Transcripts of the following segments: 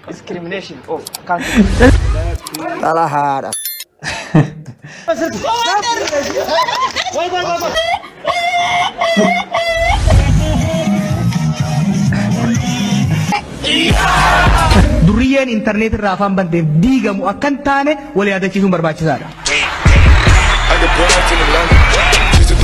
Discrimination of country. Dhala haadha. Durriyyeen intarneet irraa afaan banteef diigamu akka hin taane wal yaadachiisuun barbaachisaadha. I got broads in Atlanta. Just to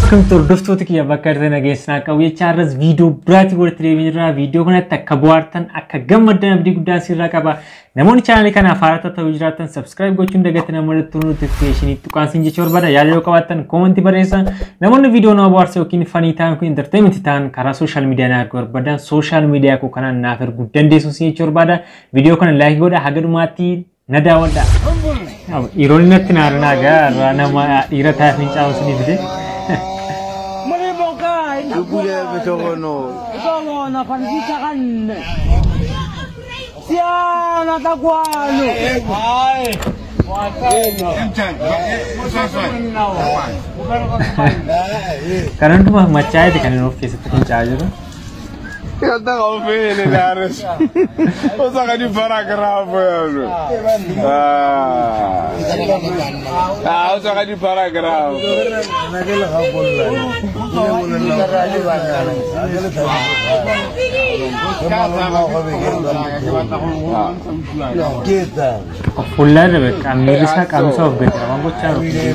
Akkamitti hordoftoota kiyya bakka irra nageessinaa qabu jecha har'as viidiyoo biraatti walitti deebiin jirra. Viidiyoo kanatti akka bohaartan akka gammaddan abdii guddaan sirraa qaba. Namoonni chaanalii kanaaf haaraa ta'uu jiraattan subscribe gochuun dagatiin amma irratti notification tuqaan sin jechuu barbaada. Yaada yoo qabaattan koomentii barreessaa. Namoonni viidiyoo nama bohaarsa yookiin fanii ta'an yookiin entertainment ta'an karaa sooshaal miidiyaa na erguu barbaadan sooshaal miidiyaa koo kanaan naaf erguu dandeessu sin jechuu barbaada. Viidiyoo kana laayikii godhaa haga dhumaatti na daawwadhaa. Dhiironni natti naaranaa gaa nama dhiira taa'ee fincaa'u sinii fide. Kan hundumaa machaa'eeti kan inni of keessatti fincaa'aa jiru. Ah, o tswa ka di-paragraph. Of fuullaan bakka miirri isaa qaamni isaa of gadi waan gochaa jiru.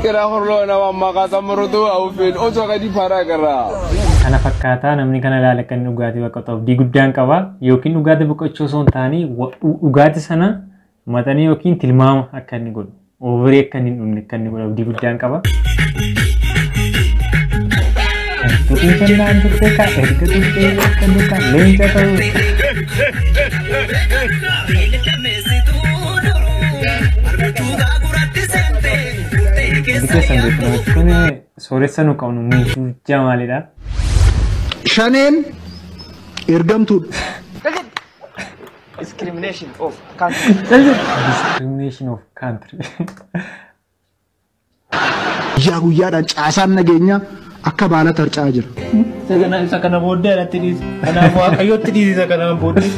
Ke ra gore le wena wa mmakatsa moroto o aufele o tswa ka di-paragraph. Kana fakkaataa namni kana ilaala akka inni dhugaatii baqatu abdii guddaan qaba yookiin dhugaatii baqachuu osoo hin taane dhugaatii sana maxanii yookiin tilmaama akka inni godhu oovirii akka inni hin dhumne akka inni godhu abdii guddaan qaba. Tutiin kennaan turte ka erga turtee akka duukaa leenca ta'u. Hundi keessan beektu namichi kun sooressa nu qabnu Miishuu Jamaalidha. Shaneen ergamtuudha. Discrimination of country. Discrimination of country. Guyyaa guyyaadhaan caasaan nageenyaa akka baala tarca'aa jira. Isa kana booddee anatti dhiisi. Kanaaf Waaqayyotti dhiisi isa kanaan booddee.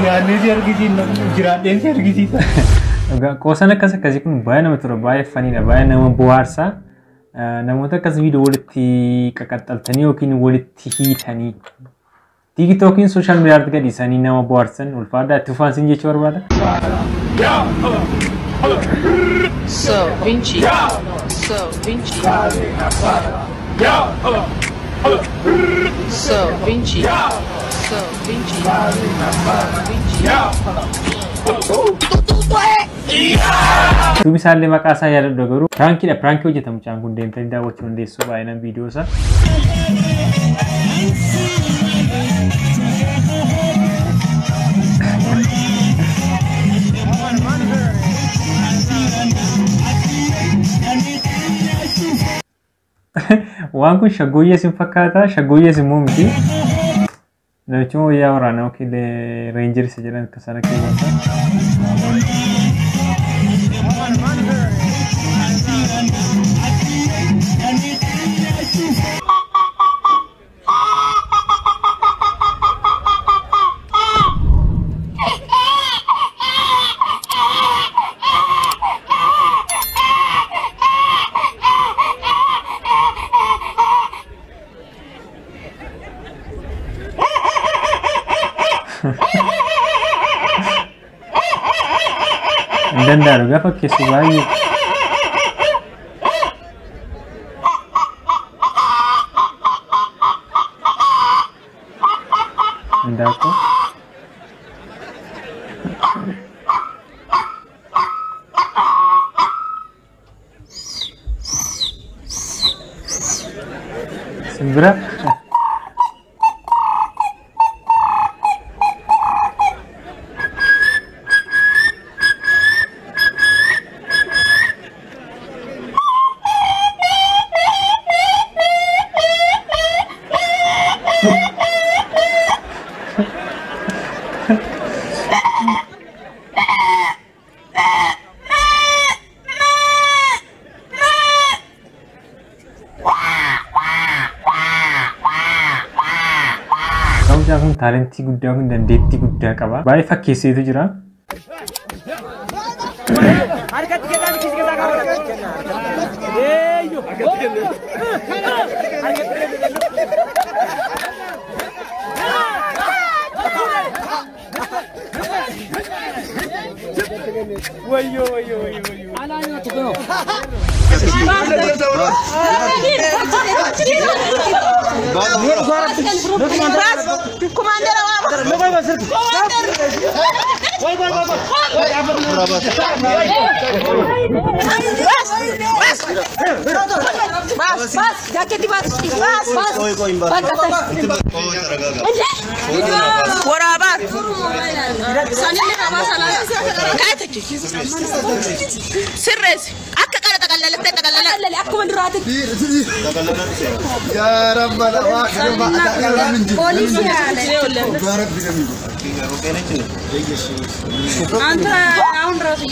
Nyaannee si argisiisa, jiraadheen si argisiisa. Egaa qoosaan akkas akkasii kun baay'ee namatti tola, baay'ee faniidha, baay'ee nama bohaarsa. Namoota akkas viidiyoo walitti qaqaxxaltanii yookiin walitti hiitanii tiiktookiin sooshaal miidiyaatti gadhiisanii nama bohaarsan ulfaadhaa itti fufaan sin jechuu barbaada. So Vinci. So Vinci. So Vinci. So Vinci. Vinci. Duubi isaallee maqaa isaa yaadadhu garuu piraankiidha piraankii hojjeta mucaan kun deemtanii daawwachuu dandeessu baay'inaan viidiyoo isaa. Waan kun shaggooyyees hin fakkaata shaggooyyees immoo miti. Namichi wayyaa waraanaa yookiin reenjerii isa jedhan akka sana keewwata. Hin danda'amu gaafa keessu baay'ee. Indaanqoo. Simbira. Mucaan kun taalentii guddaa kun dandeettii guddaa qaba. Baay'ee fakkeesseetu jira.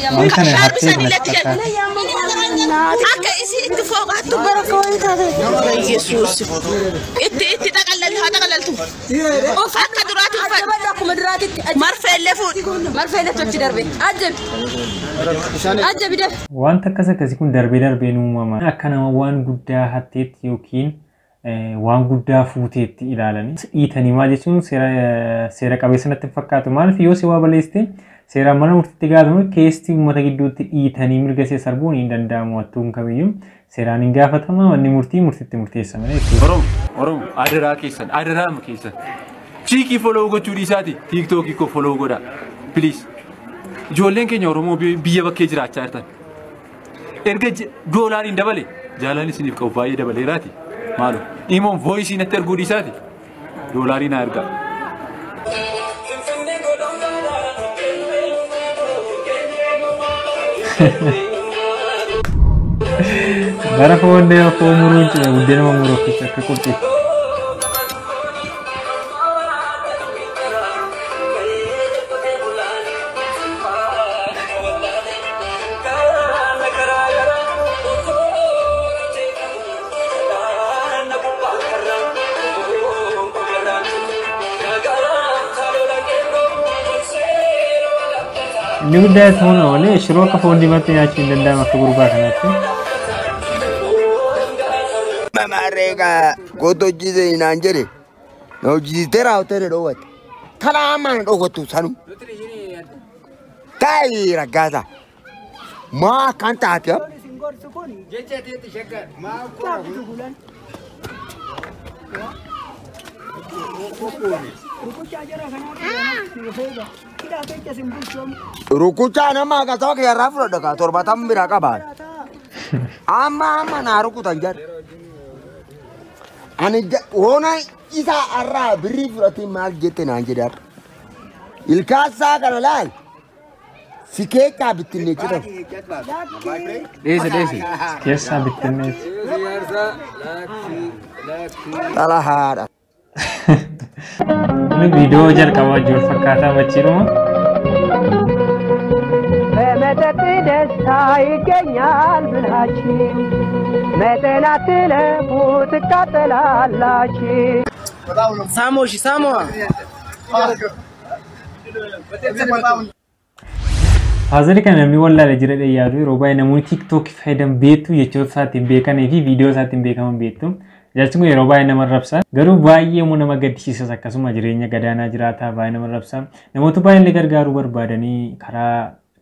Waan kana hattee kanatti fakkaata. Wanta akkas akkasii kun darbee darbee ni uumama. Akka nama waan guddaa hatteetti yookiin waan guddaa fuuteetti ilaalanii dhiitanii maal jechuun seera qabeessa natti hin fakkaatu. Maaliif yoo si waa balleessite seeraan mana murtiitti gaafatamu keessi uummata gidduutti dhiitanii mirga see sarbuun hin danda'amu. Hattuun kamiyyuu seeraan hin gaafatama, manni murtii murtiitti murteessa malee. Oromo, Oromo, adaraa keessan, adaraama keessan. Chiikii follow gochuu dhiisaati, tiiktookii koo follow godhaa. Please. Ijoolleen keenya Oromoo biyya bakkee jiraachaa jirtan. Erga doolaariin dabale, jaalalli isiniif qabu baay'ee dabaleeraati. Maaloo, imoon voisii natti erguu dhiisaati. Doolaarii naa ergaa. Bara foon deema foon muruun cime buddeena muruu keessa akka qurxiitti. Inni guddaa ta'uun oolee shiroo akka foon diimaatti nyaachuun hin danda'amu akka gurbaa kanaatti. Mamarreega gootu hojjise naan jedhe na hojjisitee raawwatee dhoowwatte. Karaa ammaan dhoowwattu sanu. Taayi raggaasa. Maa akkan taate? Rukuchaa nama akka saba kiyarraa fudhadha kaa 70 biraa qabaa. Amma amma naa rukutan jedhe. Ani hoona isa irraa birrii fudhatee maal jette naan jedhe har'a. Ilkaasaa kana laal si keessaa bittinnee jedhan. Dheese dheese. Keessaa bittinneeti. Dhala haadha. Kun viidiyoo jalqabaa jiru fakkaataa machiinuma. በመጠጥ ደስታ ይገኛል ብላችሁ መጠን አትለፉ ትቃጠላላችሁ። ሳሞሽ ሳሞዋ Faazari kana namni wallaale jira yaadu yeroo baay'ee namoonni tiiktookii fayyadaman beektu jechoota isaatiin beekanii fi viidiyoo isaatiin beekaman beektu. Jaarsi kun yeroo baay'ee nama rabsa. Garuu baay'ee immoo nama gaddisiisas akkasuma jireenya gadaanaa jiraataa baay'ee nama rabsa. Namoota baay'ee gargaaruu barbaadanii karaa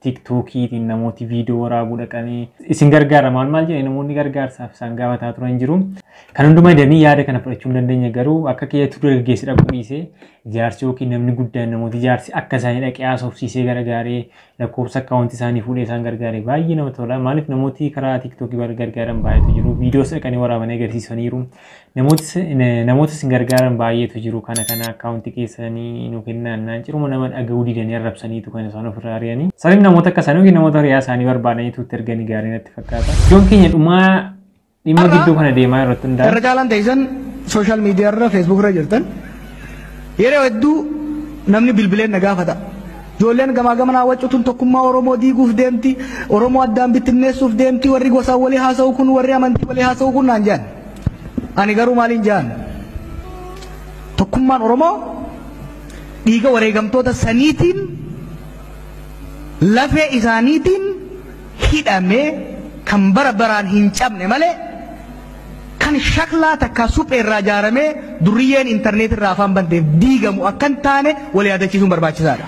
tiiktookiitiin namooti viidiyoo waraabuu dhaqanii isin gargaara maal maal jedhanii namoonni gargaarsaaf isaan gaafataa turan jiru. Kan hundumaa danii yaada kana fudhachuu hin dandeenye garuu akka kiyyatti dargaggeessi dhaquu dhiisee jaarsi yookiin namni guddaan namooti jaarsi akka isaanii dhaqee haasofsiisee gargaaree lakkoofsa akkaawwantii isaanii fuudhee isaan gargaaree baay'ee nama tola. Maaliif namooti karaa tiiktookii gargaaran baay'eetu jiru. Viidiyoos dhaqanii waraabanii agarsiisaniiru. Namoota isin gargaaran baay'eetu jiru. Kana kana akkaawwantii keessanii nu kennaan naan ciruma nama dhaga'uu didanii arrabsaniitu kan isaan ofirraa ari'anii. Sababiin namoota akka isaanii yookiin namoota hiriyaa isaanii barbaadaniitu itti erganii gaarii natti fakkaata. Iddoon keenya dhumaa dhimma gidduu kana deemaa irratti hundaa'a. Irra caalaan ta'isan sooshaal miidiyaa irra feesbuuk irra jirtan yeroo hedduu namni bilbileen na gaafata. Ijoolleen gamaa gamanaa waccutuun tokkummaa Oromoo diiguuf deemti, Oromoo addaan bittinneessuuf deemti, warri gosaan walii haasa'u kun, warri amantii walii haasa'u kun naan jedhan. Ani garuu maaliin jedhan? Tokkummaan Oromoo Dhiiga wareegamtoota saniitiin, lafee isaaniitiin hidhamee kan bara baraan hin cabne malee, kan shaklaa takka suphee irraa ijaaramee durriyyeen intarneet irraa afaan banteef diigamu akka hin taane wal yaadachiisuun barbaachisaadha.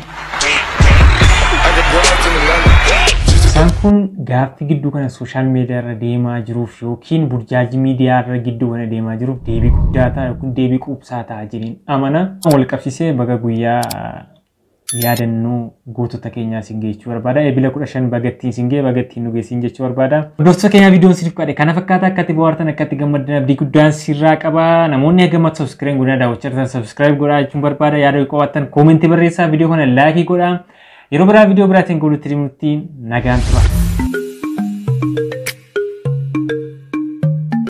Isaan kun gaaffii gidduu kana sooshaal miidiyaa irra deemaa jiruuf yookiin burjaajii miidiyaa irra gidduu kana deemaa jiruuf deebii guddaa ta'a yookiin deebii quubsaa ta'a jedheen amana. Wal qabsiisee baga guyyaa yaadannoo gootota keenyaa isin geechuu barbaada. Eebila 15 bagattiin isin ga'e, bagattiin nu geessin jechuu barbaada. Hordoftoota keenyaa, viidiyoon isiniif qade kana fakkaata. Akkatti bohaartan, akkatti gammaddan abdii guddaan sirraa qaba. Namoonni hagamatti subscribe godhaa daawwachaa jirtan, subscribe godhaa jechuun barbaada. Yaada qabaattan koomentii barreessaa, viidiyoo kana laayikii godhaa. Yeroo biraa viidiyoo biraatiin godhutti deemutti nagaan tura.